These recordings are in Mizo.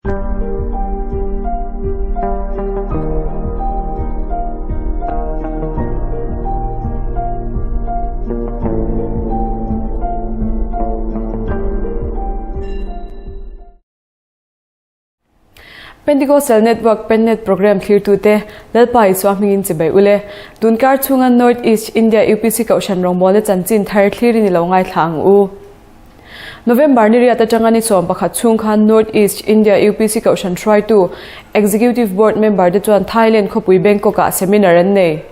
Pentecostal Network Pennet Program thlirtute Lalpa Isua hmingin chibai ule. Tunkar chhunga North East India UPC Kohhran rawngbawlna chanchin thar thlirin i lo ngaithla ang u. November ni riat atanga ni 11 chhung khan North East India UPC Kohhran hruaitu Executive Board member te chuan Thailand khawpui Bangkok ah seminar an nei.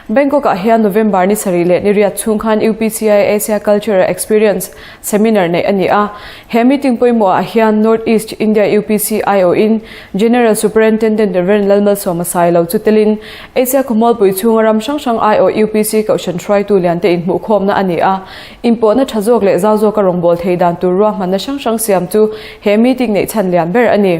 Bangkok ah hian November ni sarih leh ni riat chhung khan UPCI Asia Cultural Experience Seminar neih a ni a. He meeting pawimawh ah hian North East India UPC aiawhin General Superintendent Rev. Lalmalsawma Sailo chu telin Asia khawmualpui chhunga ram hrang hrang aiawh UPC Kohhran hruaitu lian te inhmuhkhawmna a ni a. Inpawhna tha zawk leh zau zawka rawngbâwl thei dan tur ruahmanna hrang hrang siam chu he meeting neih chhan lian ber a ni.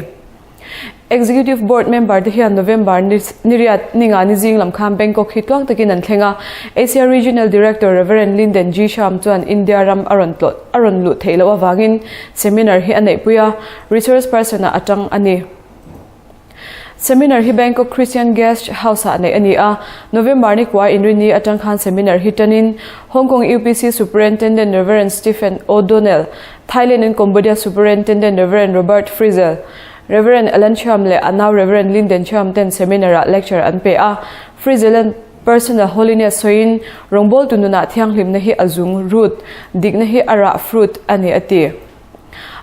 Executive Board member te hian November ni riat ninga ni zing lam khan Bangkok hi tluang takin an thleng a. Asia Regional Director Rev. Linden G. Sham chuan India ram a rawn tlawh a rawn luh theih loh avangin seminar hi a neihpui a, resource person ah a tang a ni. Seminar hi Bangkok Christian Guest House-ah neih a ni a, November ni kua inrini atang khan seminar hi tanin Hong Kong UPC Superintendent Rev. Stephen O'Donnell, Thailand and Cambodia Superintendent Rev. Robert Frizzell, Rev. Alan Chiam leh a nau Rev. Linden Chiam ten seminar-ah lecture an pe a. Frizzell-a'n Personal Holiness sawiin rawngbawltu nunah thianghlimna hi a zung, root, dikna hi a rah, fruit, a ni a ti.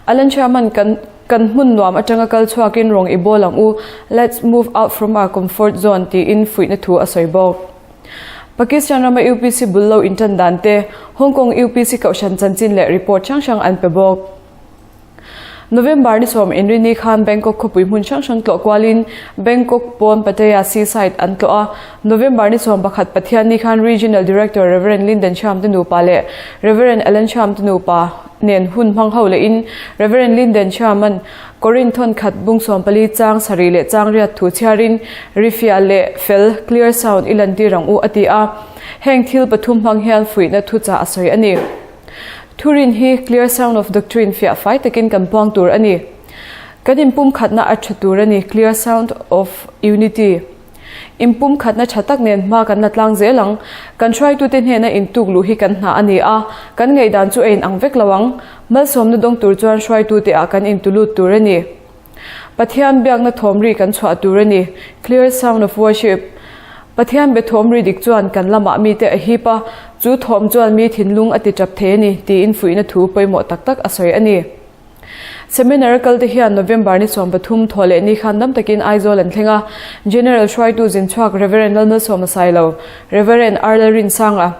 Alan Chairman, kan kan hmun nuam atanga kal chhuakin rawng i bawl ang u, let's move out from our comfort zone tiin fuihna thu a sawi bawk. Pakistan rama UPC bul lo intan dan te, Hong Kong UPC kohhran chanchin leh report hrang hrang an pe bawk. November ni sawm inrini khan Bangkok khawpui hmun hrang hrang tlawh kualin Bangkok pawn Pattaya Seaside an tlawh a, November ni 11 Pathianni khan Regional Director Rev. Linden Cham te nupa leh Rev. Alan Cham te nupa nen hun hmang ho lehin Rev. Linden Chaman Korinth thawnkhat bung 14 chang sarih leh chang riat thu chhiarin Rifiah leh fel, clear sound, i lantir ang u a ti a. Heng thil pathum hmang hian fuihna thuchah a sawi a ni. Thurin hi clear sound of doctrine fiah fai takin kan puang tur a ni. Kan inpumkhatna a tha tur a ni, clear sound of unity. Inpumkhatna tha tak nen hma kan la tlang zel ang. Kan hruaitute hnena intuk luh hi kan hna a ni a, kan ngaihdan chu a inang vek lo ang. Malsawmna dawng tur chuan hruaitute ah kan intulut tur a ni. Pathian biakna thawmri kan chhuah tur a ni, clear sound of worship. Pathian be thawmri dik chuan kan lamah mite a hip a, chu thawm chuan mi thinlung a ti tap thei a ni, tiin fuihna thu pawimawh tak tak a sawi a ni. Seminar kal te hian November ni 13 thaw leh ni khan dam takin Aizawl an thleng a, General hruaitu zinchhuak Rev. Lalmalsawma Sailo, Rev. R Lalrinsanga,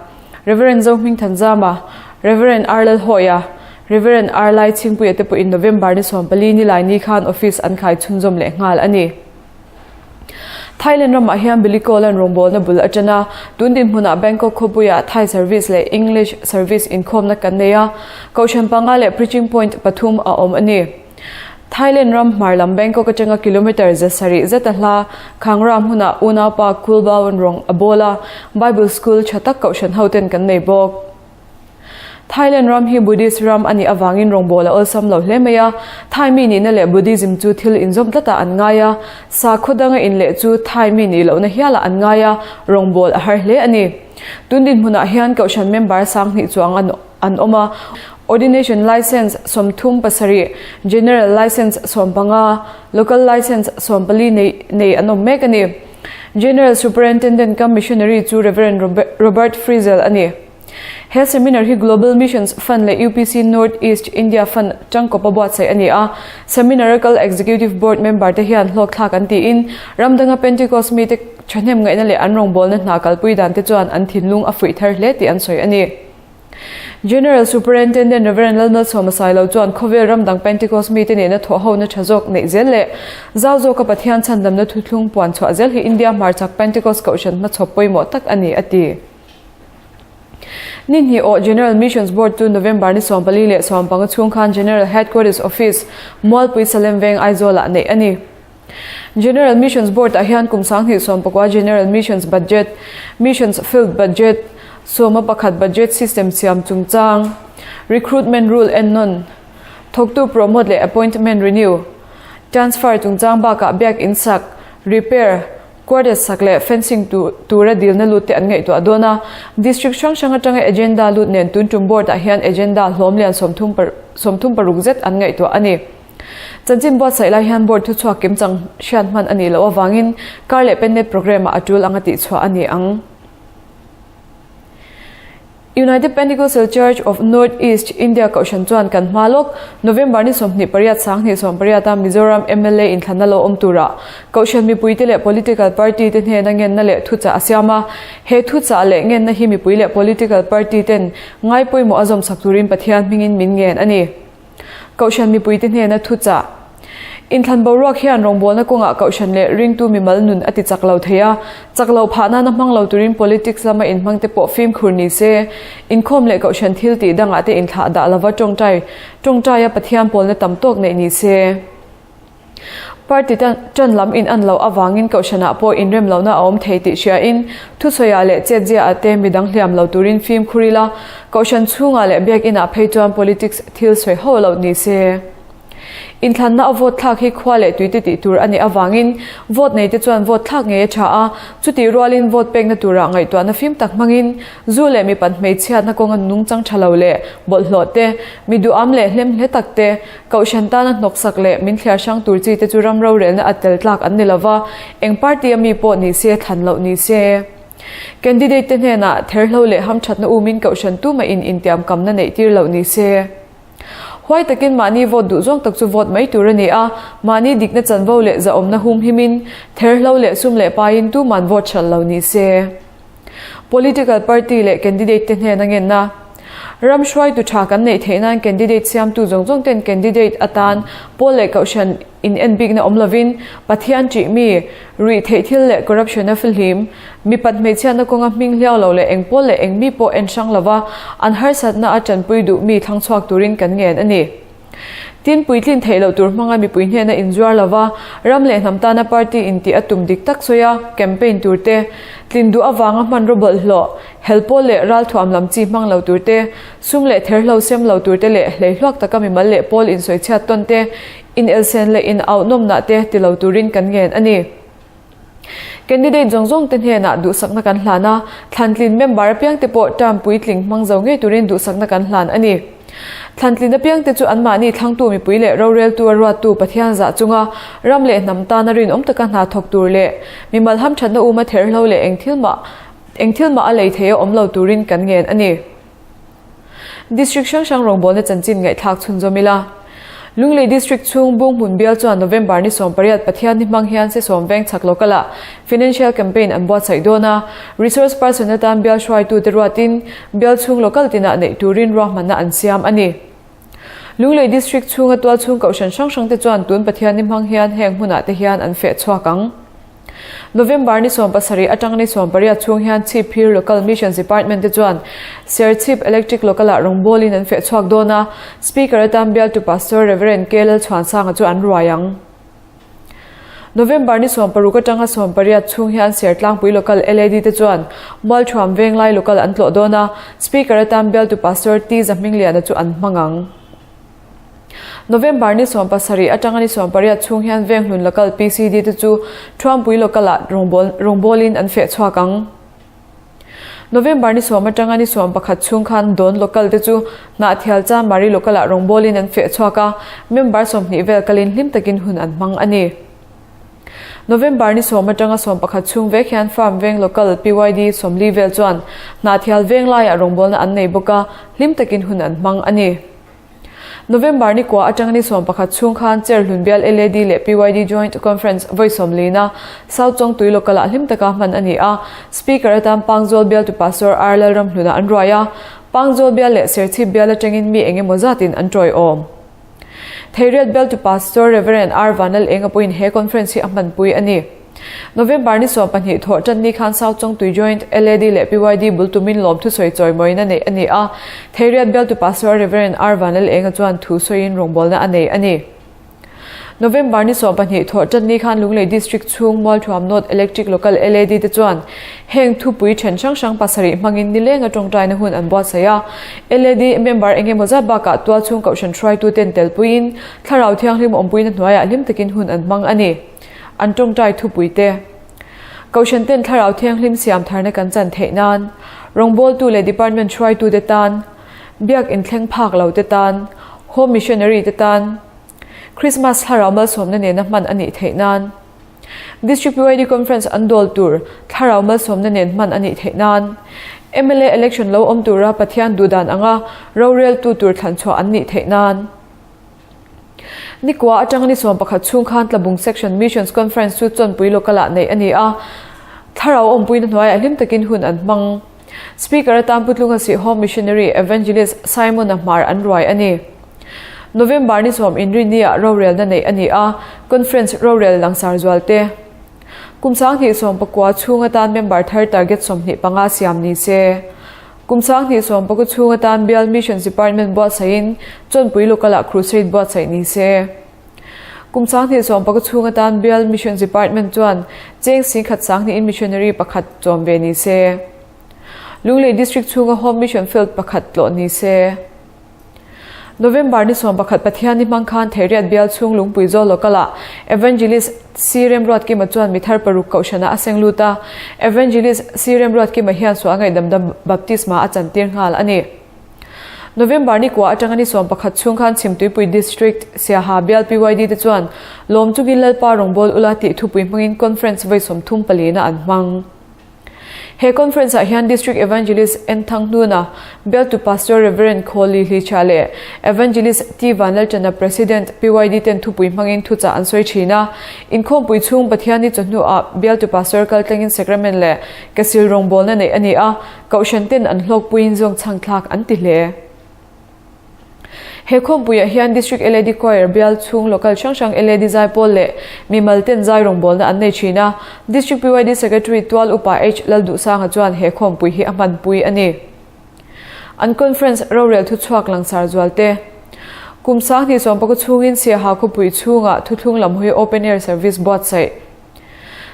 Rev. Zohmingthanzama, Rev. R Lalhawia, Rev. R Lai Chhingpuia te pawhin November ni 14 ni lai ni khan office an khai chhunzawm leh nghal a ni. Thailand ramah hian Billy Cole-a'n rawngbawlna bul a ṭan a, tun dinhmunah Bangkok khawpuiah Thai service leh English service inkhawmna kan nei a, kohhran panga leh preaching point pathum a awm a ni. Thailand ram hmar lam Bangkok aṭanga kilometre 700 zeta hla Khangra hmunah unaupa Kulbaun rawng a bawl a, Bible school ṭha tak kohhran hoten kan nei bawk. Thailand ram hi Buddhist ram a nih avangin rawngbâwl a awlsam lo hle mai a. Thai mi nihna leh Buddhism chu thil inzawm tlatah an ngai a, sakhaw danga inleh chu Thai mi nih lohna hialah an ngai a, rawngbâwl a har hle a ni. Tun dinhmunah hian Kohhran member 2000 chuang an an awm a, Ordination License 37, General License 15, Local License 14 nei nei an awm mek a ni. General Superintendent cum Missionary chu Rev. Robert Frizzell a ni. He seminar hi Global Missions Fund leh UPC North East India Fund tangkawpa buatsaih a ni a. Seminar a kal Executive Board member te hian hlawkthlak an tiin, ram danga Pentecost mite thahnem ngaihna leh an rawngbawlna hna kalpui dan te chuan an thinlung a fuih thar hle tih an sawi a ni. General Superintendent Rev. Lalmalsawma Sailo chuan khawvel ram dang Pentecost mite nena thawhhona tha zawk neih zel leh zau zawka Pathian chhandamna thuthlung puan chhuah zel hi India hmarchhak Pentecost kohhran hmachhawp pawimawh tak a ni a ti. Ni hnih awh General Missions Board chu November ni 14 leh 15 chhung khan General Headquarters Office, Mualpui Salem Veng Aizawlah neih a ni. General Missions Board ah hian kum 2019 General Missions Budget, Missions Field Budget, 11 Budget System siam chungchang, Recruitment Rule ennawn, thawktu promote leh appointment renew, Transfer chungchang bakah biak in sak, repair, quarters sak leh fencing tura dilna lut te an ngaihtuah dawn a. District hrang hrang atanga agenda lut nen tun tum board ah hian agenda hlawm lian 36 zet an ngaihtuah a ni. Chanchin buatsaih lai hian board thuchhuak kimchang hriat hman a nih loh avangin kar leh pennet programme ah a tul anga tihchhuah a ni ang. United Pentecostal Church of North East India Kohhran chuan kan hma lawk November ni 28 2018 a Mizoram mla inthlanna lo awm tura Kohhran mipuite leh political party te hnena ngenna leh thuchah a siam a. He thuchah leh ngenna hi mipui leh political party ten ngai pawimawh a zawmsak turin Pathian hmingin min ngen a ni. Kohhran mipuite hnena thuchah. Inthlan boruak hian rawngbawlna kawngah kohhran leh ringtu mimal nun a ti chak lo thei a, chak loh phah nana hmang lo turin politics lama inhmangte pawh fimkhur ni se, inkhawm leh kohhran thil tih dangah te inthlah dah lova tawngtai tawngtaia Pathian pawlna tam tawk neih ni se. Party tan lam in an loh avangin kohhranah pawh inrem lohna a awm thei tih hriain thusawiah leh chetziaah te midang hliam lo turin fimkhur ila, kohhran chhungah leh biakinah phei chuan politics thil sawi ho loh ni se. Inthlanna a vote thlak hi khua leh tuite tih tur a nih avangin vote neite chuan vote thlak ngei a tha a, chutih rualin vote pekna turah ngaihtuahna fim tak hmangin zu leh mipat hmeichhiatna kawnga nungchang tha lo leh bawlhhlawh te, mi duham leh hlemhle tak te, kohhran tana hnawksak leh min thliar hrang tur chi te chu ram rorelna a tel tlak an ni lova, eng party a mi pawh ni se thlan loh ni se. Candidate te hnenah therhlo leh hamthatna umin kohhran tumahin intiamkamna neih tir loh ni se. Huai takin mahni vote duh zawng tak chu vote mai tur a ni a, mahni dikna chanvo leh zahawmna hum himin, therhlo leh sum leh paiin tuman vote hralh lo ni se. Political party leh candidate te hnena ngenna Ram hruaitu tha kan neih theih nan candidate siamtu zawng zawng ten candidate atan pawl leh kohhran in en bikna awm lovin Pathian ṭih mi, ruih theih thil leh corruption a fihlim, mipat hmeichhiatna kawnga hming hliau lo leh eng pawl leh eng mi pawh en hrang lova an harsatna a ṭanpui duh mi thlang chhuak turin kan ngen a ni. Tin, puitlin theih loh tur hmanga mipui hnena inzuar lova ram leh hnam tana party intih a tum dik tak sawi a, campaign tur te, tlin duh avanga hmanraw bawlhhlawh, hel pawl leh ralthuam lam chi hmang lo tur te, sum leh therhlo sem lo tur te leh hleihluak taka mimal leh pawl insawichhiat tawn te, inelsen leh inauhnawmnah te ti lo turin kan ngen a ni. Candidate zawng zawng te hnenah duhsakna kan hlan a, thlantlin member apiang te pawh term puitling hmang zo ngei turin duhsakna kan hlan a ni. Thlantlin apiang te chu anmahni thlangtu mipui leh roreltu a ruattu Pathian zah chunga ram leh hnam tana rinawm taka hna thawk tur leh mimal hamthatna uma therhlo leh engthil mah engthil mah a lei thei a awm lo turin kan ngen a ni. District hrang hrang rawngbawlna chanchin ngaihthlak chhunzawm ila. Lunglei District chhung Bunghmun bial chuan November ni 18 Pathianni hmang hian Sesawm Veng chhak local ah Financial Campaign an buatsaih dawn a, Resource Person atan bial hruaitute ruatin bial chhung local tinah neih turin ruahmanna an siam a ni. Lunglei District chhunga tualchhung kohhran hrang hrangte chuan tun Pathianni hmang hian heng hmunah te hian an feh chhuak ang. November ni 17 atang ni 18 chhung hian Chhipphir Local Missions Department te chuan Serchhip Electric Local-ah rawngbawlin an feh chhuak dawn a, Speaker atan bialtu Pastor Rev. K. Lalchhuansanga chu an ruai ang. November ni 16 atanga 18 chhung hian Sertlangpui Local LAD te chuan Mualthuam Venglai Local an tlawh dawn a, Speaker atan bialtu Pastor T. Zahmingliana chu an hmang ang. November ni 17 atanga ni 18 chhung hian Venghlun Local PCD te chu Thuampui Local-ah rawngbawlin an feh chhuak ang. November ni 10 atanga ni 11 chhung khan Dawn Local te chu Hnahthial Chanmari Local-ah rawngbawlin an feh chhuak a, member 20 vel kalin hlim takin hun an hmang a ni. November ni 10 atanga 11 chhung vek hian Farm Veng Local PYD 40 vel chuan Hnahthial Venglaiah rawngbawlna an nei bawk a, hlim takin hun an hmang a ni. November ni kua atang ni 11 chhung khan Cherhlun bial LAD leh PYD Joint Conference vawi 40 na South Chawngtui Local-ah hlim taka hman a ni a, Speaker atan Pangzawl bialtu Pastor R Lalramhluna an ruai a, Pangzawl bial leh Serchhip bial atangin mi eng emaw zatin an tawiawm. Theiriat bialtu Pastor Rev. R Vanlal Enga pawhin he conference hi a hmanpui a ni. November ni 12 thawh tan ni khan South Chawngtui Joint LAD leh PYD bul tumin lawm thusawi chawimawina neih a ni a, Theiriat bialtu Pastor Rev. R Vanlal Enga chuan thu sawiin rawngbawlna a nei a ni. November ni 12 Thawhṭanni khan Lunglei District chhung Mualthuam North Electric Local LAD te chuan heng thupui ṭhen hrang hrang pasarih hmangin nilenga ṭawngṭaina hun an buatsaih a. LAD member eng emaw zat bakah tualchhung kohhran hruaituten telpuiin Thlarau Thianghlim awmpuina hnuaiah hlim takin hun an hmang a ni. An ṭawngṭai thupuite Kohhran ten Thlarau Thianghlim siam tharna kan chan theih nan, rawngbawltu leh department hruaitute tan, biak inthleng phak lo te tan, home missionary te tan, Krismas Thlarau malsawmna nena hman a nih theih nan, District PYD Conference an dawl tur Thlarau malsawmna nen hman a nih theih nan, mla election lo awm tura Pathian duhdan anga roreltu tur thlanchhuah an nih theih nan. Nikua atanga ni 11 chhung khan Tlabung Section Missions Conference chu Chawnpui Local-ah neih a ni a, Thlarau awmpuina hnuaiah hlim takin hun an hmang. Speaker atan Pu Tlunghasih Home Missionary Evangelist Simon-a hmar an ruai a ni. November ni sawm inrinni-ah rorelna neih a ni a, Conference rorel langsar zual te. Kum 2019 chhung atan member thar target 25 siam ni se. Kum 2019 chhung atan Bial Missions Department buatsaihin Chawnpui Local-ah Crusade buatsaih ni se. Kum 2019 chhung atan Bial Missions Department chuan cheng singkhat sanghnihin missionary pakhat chawm ve ni se. Lunglei District chhunga Home Mission Field pakhat tlawh ni se. November ni 11 Pathianni hmang khan Theiriat bial chhung Lungpui Zawl Local-ah Evangelist C. Remruatkima chuan mi thar paruk kohhranah a seng lut a, Evangelist C. Remruatkima hian sual ngaihdamna baptisma a chantir nghal a ni. November ni kua atanga ni 11 chhung khan Chhimtuipui District Siaha bial PYD te chuan lawm chungin Lalpa rawngbâwl ula tih thupui hmangin Conference vawi 34 na an hmang. He Conference ah hian District Evangelist N Thanghnuna, Bialtu Pastor Rev. Khawli Hlicha leh Evangelist T Vanlalṭana President PYD ten thupui hmangin thuchah an sawi ṭhin a. Inkhawmpui chhung Pathianni chawhnuah Bialtu Pastor kaltlangin Sacrament leh Kesil rawngbawlna neih a ni a, Kohhran ten an hlawkpuiin zawng chhangthlak an ti hle. He khawmpuiah hian District LAD Choir bial chhung local hrang hrang LAD zaipawl leh mimal ten zai rawngbawlna an nei thin a. District PYD Secretary Tual Upa H Lalduhsanga chuan he khawmpui hi a hmanpui a ni. An conference rorel thuchhuak langsar zual te. Kum 2019 chhungin Siaha khawpui chhungah thuthlung lam hawi Open Air Service buatsaih.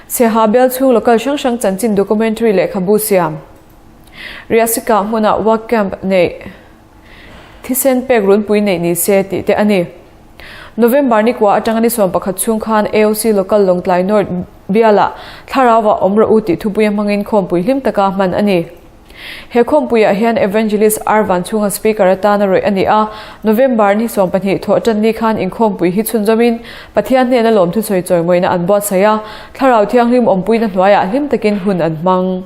Siaha bial chhung local hrang hrang chanchin documentary lehkhabu siam. Riasika hmunah work camp neih. Thisen pek runpui neih ni se tih te a ni. November ni kua atanga ni 11 chhung khan AOC Local Lawngtlai North bialah thlarauah awm rawh u tih thupuia hmangin khawmpui hlim taka hman a ni. He khawmpuiah hian Evangelist R Vanchhunga Speaker atana rawih a ni a, November ni 12 thawhtan ni khan inkhawmpui hi chhunzawmin Pathian hnena lawmthu sawi chawimawina an buatsaih a, Thlarau Thianghlim awmpuina hnuaiah hlim takin hun an hmang.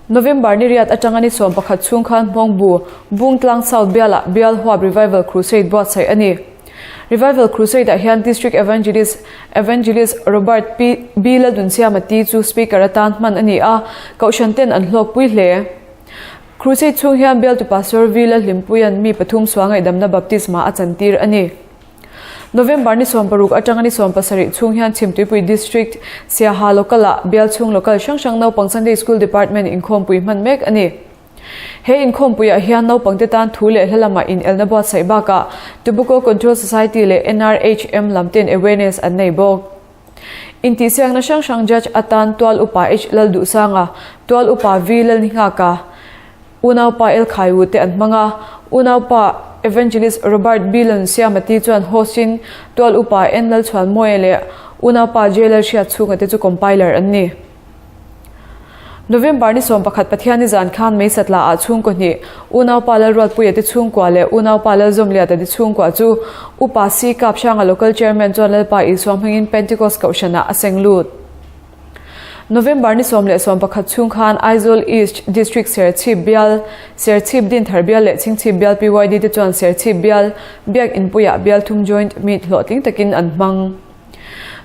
November ni riat atanga ni 11 chhung khan Hmawngbu, Bungtlang South bialah Bial Huap Revival Crusade buatsaih a ni. Revival Crusade-ah hian District Evangelist Evangelist Robert P. B. Lalnunsiama T chu Speaker atan hman a ni a, Kohhran ten an hlawkpui hle. Crusade chhung hian Bialtu Pastor V. Lalhlimpuia'n mi pathum sual ngaihdamna baptisma a chantir a ni. November ni 60 atanga ni 17 chhung hian Chhimtuipui District, Siaha Local-ah bial chhung local hrang hrang naupang Sunday School Department inkhawmpui hman mek a ni. He inkhawmpuiah hian naupangte tan thu leh hla lamah inelna buatsaih bakah Tobacco Control Society leh NRHM lam ten awareness an nei bawk. Intihsiakna hrang hrang Judge atan Tual Upa H Lalduhsanga, Tual Upa V Lalnihngaka, Unaupa El Khaiwu te an hmang a, Unaupa Evangelist Robert B. Lalnsiamati chuan host-in Tual Upa N. Lalchhuanmawia leh Unaupa J. Lalhriatchhunga te chu compiler an ni. November ni 11 Pathianni zan khan May Satla-ah chhungkaw hnih, Unaupa Lalruatpuia te chhungkua leh Unaupa Lalzawmliata te chhungkua chu Upa C. Kaphranga Local Chairman chuan Lalpa Isua hmangin Pentecost Kohhranah a seng lut. November ni 11 chhung khan Aizawl East District Serchhip bial, Serchhip Dinthar bial leh Chhingchhip bial PYD te chuan Serchhip bial Biak Inpuiah bial thum Joint Meet hlawhtling takin an hmang.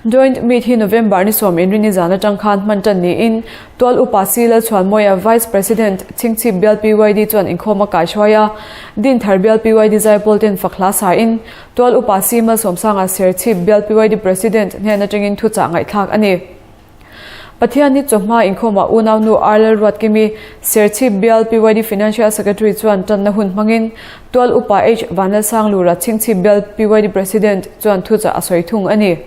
Joint Meet hi November ni 10 inrini zan atang khan hman tan niin Tual Upa C Lalchhuanmawia Vice President Chhingchhip bial PYD chuan inkhawm a kaihruai a, Dinthar bial PYD Zaipawl ten fak hla sain Tual Upa C Malsawmsanga Serchhip bial PYD President hnen atangin thuchah ngaihthlak a ni. Pathianni chawhma inkhawmah unaunu Arlel Ruatkimi, Serchhip Bial PYD Financial Secretary chuan tanna hun hmangin Tual Upa H Vanlalsanglura Chhingchhip Bial PYD President chuan thuchah a sawi thung a ni.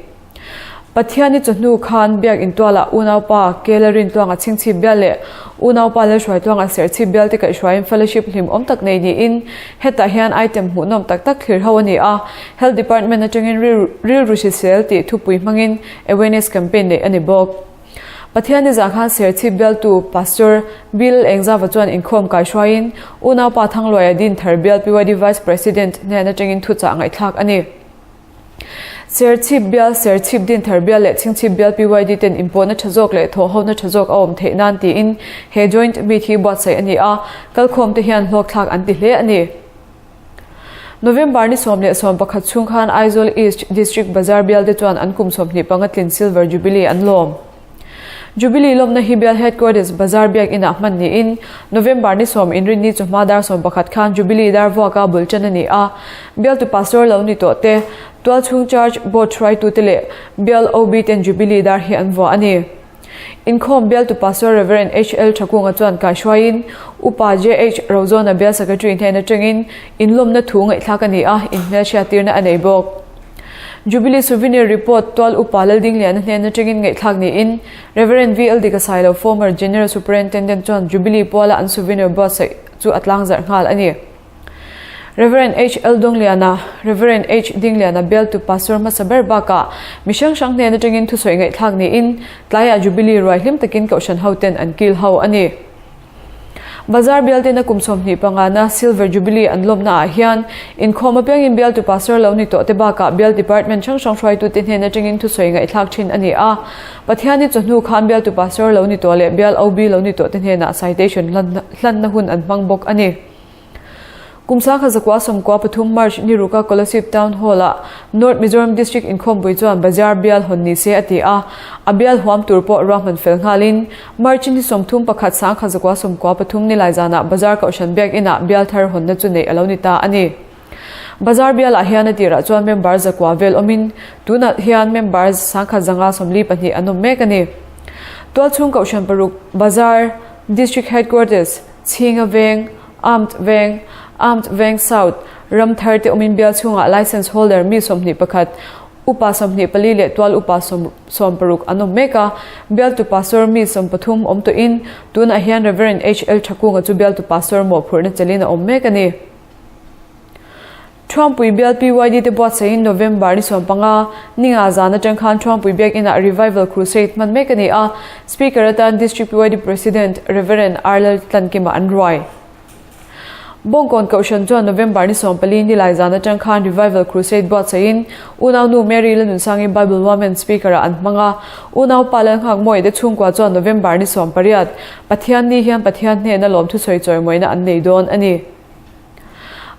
Pathianni chawhnu khan Biak Intualah unaupa Kela Rintluanga Chhingchhip Bial leh unaupa Lalhruaitluanga Serchhip Bial te kaihhruaiin fellowship hlimawm tak nei niin hetah hian item hmuhnawm tak tak thlir ho a ni a, Health Department atangin rilru hrisel tih thupui hmangin awareness campaign neih a ni bawk. Pathianni zah khan Serchhip bialtu Pastor Bill Engzava chuan inkhawm kaihhruaiin unaupa Thangluaia Dinthar Bial PYD Vice President hnen atangin thuchah ngaihthlak a ni. Serchhip bial, Serchhip Dinthar bial leh Chhingchhip bial PYD ten inpawhna tha zawk leh thawhhona tha zawk a awm theih nan tiin he joint meet hi buatsaih a ni a, kalkhawm te hian hlawkthlak an ti hle a ni. November ni 11 chhung khan Aizawl East District Bazar bial te chuan an kum 25 tlin Silver Jubilee an lawm. Jubilee lawmna hi bial Headquarters Bazar Biakinah hman niin November ni sawm inrinni chawhma dar 11 khan Jubilee dar vuaka bul tan a ni a. Bialtu Pastor lo ni tawh te, Tualchhung Church Board hruaitute leh Bial OB ten Jubilee dar hi an vuah a ni. Inkhawm Bialtu Pastor Rev. HL Thakunga chuan kaihruaiin Upa JH Rozawna Bial Secretary hnen atangin inlawmna thu ngaihthlak a ni a, inhmelhriattirna a nei bawk. Jubilee Souvenir Report Tual Upa Laldingliana hnen atangin ngaihthlak niin Rev. VL Dikasailo Former General Superintendent chuan Jubilee puala an souvenir buatsaih chu a tlangzarh nghal a ni. Rev. HL Dawngliana, Rev. H Dingliana bialtu Pastor hmasa ber bakah mi hrang hrang hnen atangin thusawi ngaihthlak niin tlaiah Jubilee ruai hlim takin kohhran hoten an kil ho a ni. Bazar bialtena kum 25 na Silver Jubilee an lawmna ah hian inkhawm apiangin bialtu pastor lo ni tawh te bakah bial department hrang hrang hruaitute hnen atangin thusawi ngaihthlak thin a ni a. Pathianni chawhnu khan bialtu pastor lo ni tawh leh bial OB lo ni tawh te hnenah citation hlanna hun an hmang bawk a ni. Kum 1993 March ni ruka Kolasib Town Hall-ah North Mizoram District inkhawmpui chuan Bazar bial hawn ni se a ti a, a bial huam tur pawh ruahman fel nghalin March ni 31 1993 nilai zanah Bazar Kohhran Biakinah bial thar hawnna chu neih a lo ni ta a ni. Bazar bialah hian a tirah chuan member zakua vel awmin tunah hian member 1542 an awm mek a ni. Tualchhung Kohhran paruk Bazar District Headquarters, Chhinga Veng, Armed Veng, Armed Veng South, ram thar te awmin bial chhungah Licence Holder mi 21, upa 24 leh tual upa 16 an awm mek a, bialtu Pastor mi 13 awm tawhin tunah hian Rev. HL Thakunga chu bialtu Pastor mawhphurhna chelin a awm mek a ni. Thuampui bial PYD te buatsaihin November ni 15, ninga zan atang khan Thuampui Biakinah Revival Crusade hman mek a ni a, Speaker atan District PYD President Rev. R Laltlankima an ruai. Bawngkawn Kohhran chuan November ni 14 nilai zan atang khan Revival Crusade buatsaihin Unaunu Mary Lalnunsangi Bible Women Speaker-ah an hmang a, Unau Pa Lalnghakmawii te chhungkua chuan November ni 18, Pathianni hian Pathian hnena lawmthusawi chawimawina an nei dawn a ni.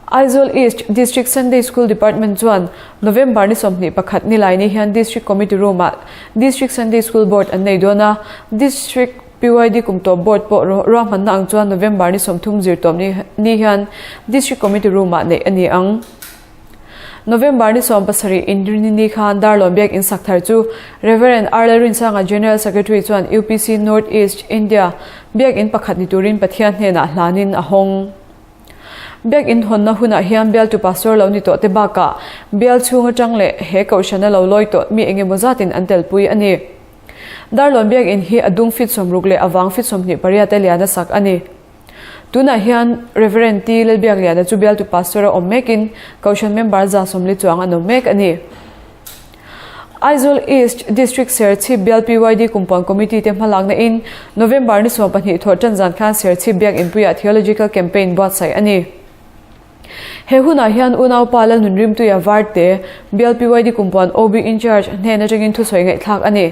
Aizawl East District Sunday School Department chuan November ni 21 nilai ni hian District Committee Room-ah District Sunday School Board an nei dawn a, District PYD Kumtawp Board pawh ruahmanna ang chuan November ni 30 zirtawp ni hian District Committee Room-ah neih a ni ang. November ni 17 Inrinni ni khan Darlawn Biak In sak thar chu Rev. R Lalrinsanga General Secretary chuan UPC North East India Biak In pakhat ni turin Pathian hnenah hlanin a hawng. Biak In hawnna hunah hian bialtu pastor lo ni tawh te bakah bial chhung atang leh he kohhrana lo lawi tawh mi engemaw zatin an telpui a ni. Darlawn Biak In hi a dung fit 60 leh a vang fit 28 te liana sak a ni. Tunah hian Rev. T. Lalbiakliana chu bialtu pastor a awm mekin kohhran member 140 chuang an awm mek a ni. Aizawl East District Serchhip Bial PYD Kumpuan Committee te hmalakna in November ni 12 thawh tan zan khan Serchhip Biak Inpuiah Theological Campaign buatsaih a ni. He hunah hian unaupa Lalnunrimtuia Varte, Bial PYD Kumpuan OB In-charge hnen atangin thusawi ngaihthlak a ni.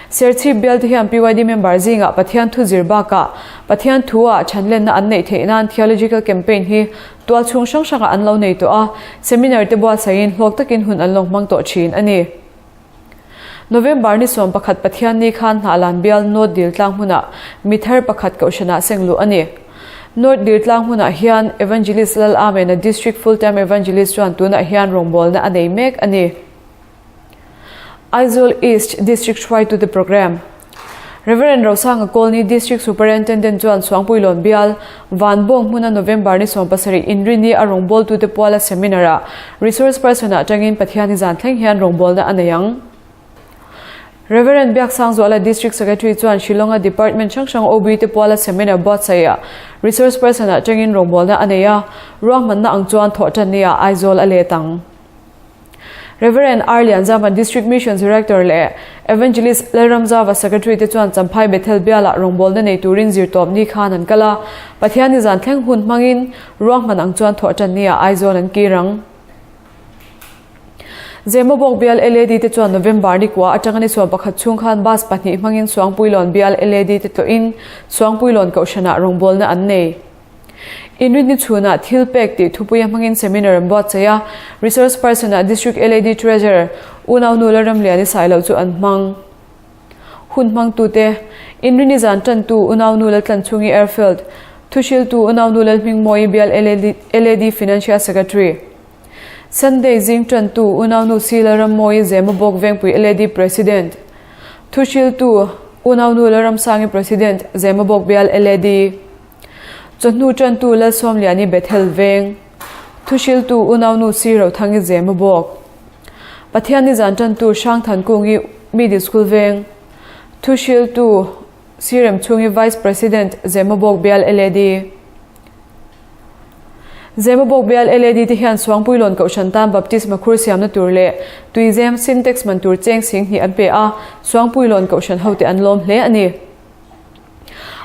Serchhip Bial te hian PYD member zingah Pathian thu zir bakah Pathian thu-ah chhanlenna an neih theih nan Theological Campaign hi Tual chhung hrang hrangah an lo nei tawh a, seminar te buatsaihin hlawk takin hun an lo hmang tawh thin a ni. November ni 11 Pathianni khan Hnahlan bial North Diltlang hmunah mi thar pakhat kohhranah seng luh a ni. North Diltlang hmunah hian Evangelist Lal Amena District Full Time Evangelist chuan tunah hian rawngbawlna a nei mek a ni. Aizawl East District hruaitute Programme. Rev. Rosanga Kawlni District Superintendent chuan Suangpuilawn bial, Vanbawng hmuna November ni 17 inrini a rawngbawltute puala seminar-ah resource person-ah atangin Pathian hi zan thleng hian rawngbawlna a nei ang. Rev. Biaksangzuala District Secretary chuan Shillong-a Department hrang hrang OB te puala seminar buatsaihah resource person-ah atangin rawngbawlna a nei a, ruahmanna ang chuan thawhtanni-ah Aizawl a let ang. Rev. R. Lianzama District Missions Director leh Evangelist Lalramzava Secretary te chuan Champhai Bethel bialah rawngbawlna nei turin zirtawp ni khan an kal a, Pathianni zan thleng hun hmangin ruahman ang chuan thawhtanni ah Aizawl an kir ang. Zemabawk bial LAD te chuan November ni kua atanga ni 11 chhung khan bus pahnih hmangin Suangpuilawn bial LAD te tlawhin Suangpuilawn Kohhranah rawngbawlna an nei. Inrinni chhunah thil pek tih thupuia hmangin seminar an buatsaih a, resource person-ah District LAD Treasurer Unaunu Lalramliani Sailo chu an hmang. Hun hmangtute, Inrinni zan tantu Unaunu Laltlanchhungi Airfield, thuhriltu Unaunu Lalhmingmawii Bial LAD Financial Secretary, Sunday zing tantu Unaunu Si Lalrammawii Zemabawk Vengpui LAD President, thuhriltu Unaunu Lalramsangi President, Zemabawk Bial LAD. Chawhnu ṭantu Lalsawmliani Bethel veng, thuhriltu unaunu Si Rothangi Zema bawk, Pathianni zan ṭantu Hrangthankungi Middle School veng, thuhriltu Si Remchhungi Vice President Zema bawk bial LAD. Zema bawk bial LAD te hian Suangpuilawn Kohhran tan Baptisma khur siamna tur leh Tuizem Sintex man tur cheng 2000 an pe a, Suangpuilawn Kohhran hote an lawm hle a ni.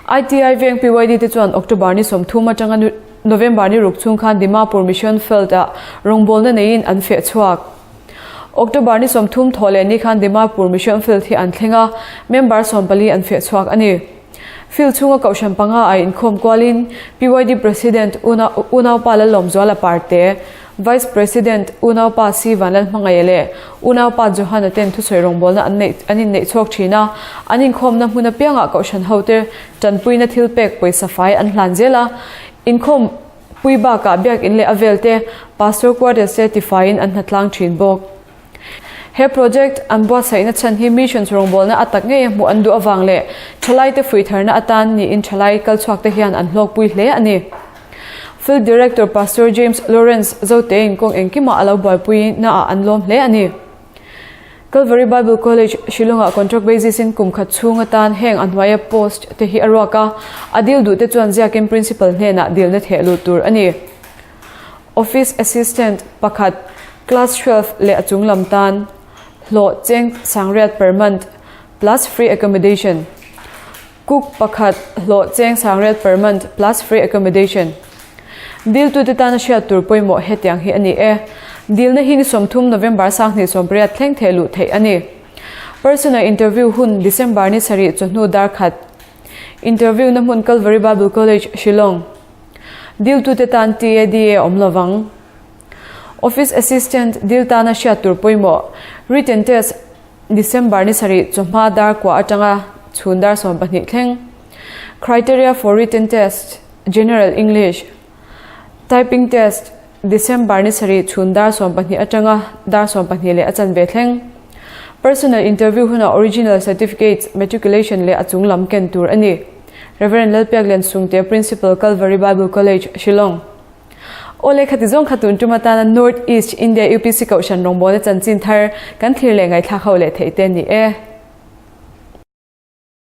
ITI veng PYD te chuan October ni 30 atanga November ni ruk chhung khan Dimapur Mission Field-ah rawngbawlna neiin an feh chhuak. October ni 30 thawh leh ni khan Dimapur Mission Field hi an thleng a, member 14 an feh chhuak a ni. Field chhunga kohhran panga ah inkhawm kualin PYD President Unaupa Lalawmzuala Parte, Vice President Unaupa C Vanlalhmangaia leh Unaupa Johana ten thusawi rawngbawlna an neih an inneih chhuak thin a, an inkhawmna hmun apiangah kohhran hote tanpuina thil pek pawisa fai an hlan zel a, inkhawm pui bakah biakin leh a velte Pastor Quarters te tifaiin an hnatlang thin bawk. He project an buatsaihna chhan hi Missions rawngbawlna a tak ngeia hmuh an duh avang leh thalaite fuitharna atan niin thalai kalchhuakte hian an hlawkpui hle a ni. Field Director Pastor James Lawrence Zotein kawng engkimah a lo buaipui naah an lawm hle a ni. Calvary Bible College, Shillong-ah contract basis-in kum khat chhung atan heng a hnuaia post te hi a ruak a, a dil duhte chuan ziakin Principal hnenah dilna theh lut tur a ni. Office Assistant pakhat, Class 12 leh a chung lam tan, hlawh cheng 9000 per month plus free accommodation. Cook pakhat, hlawh cheng 9000 per month plus free accommodation. Diltute tana hriat tur pawimawh hetiang hi a ni e. Dilna hi ni 30 November 2018 thleng theh luh theih a ni. Personal interview hun December ni sarih chawhnu dar khat. Interview na hmun Calvary Bible College, Shillong. Diltute tan TADA awm lovang. Office Assistant dil tana hriat tur pawimawh written test December ni sarih chawhma dar kua atanga chhun dar 12 thleng. Criteria for written test, General English, Typing test, December ni sarih chhun dar 12 atanga dar 12 leh a chanve thleng. Personal interview hunah original certificates, matriculation leh a chung lam ken tur a ni. Rev. Lalpiak Liansungte, Principal, Calvary Bible College, Shillong. Awle khati zawng kha tun tum atana North East India UPC Kohhran rawngbawlna chanchin thar kan thlir leh ngaihthlak ho leh theih te a ni e.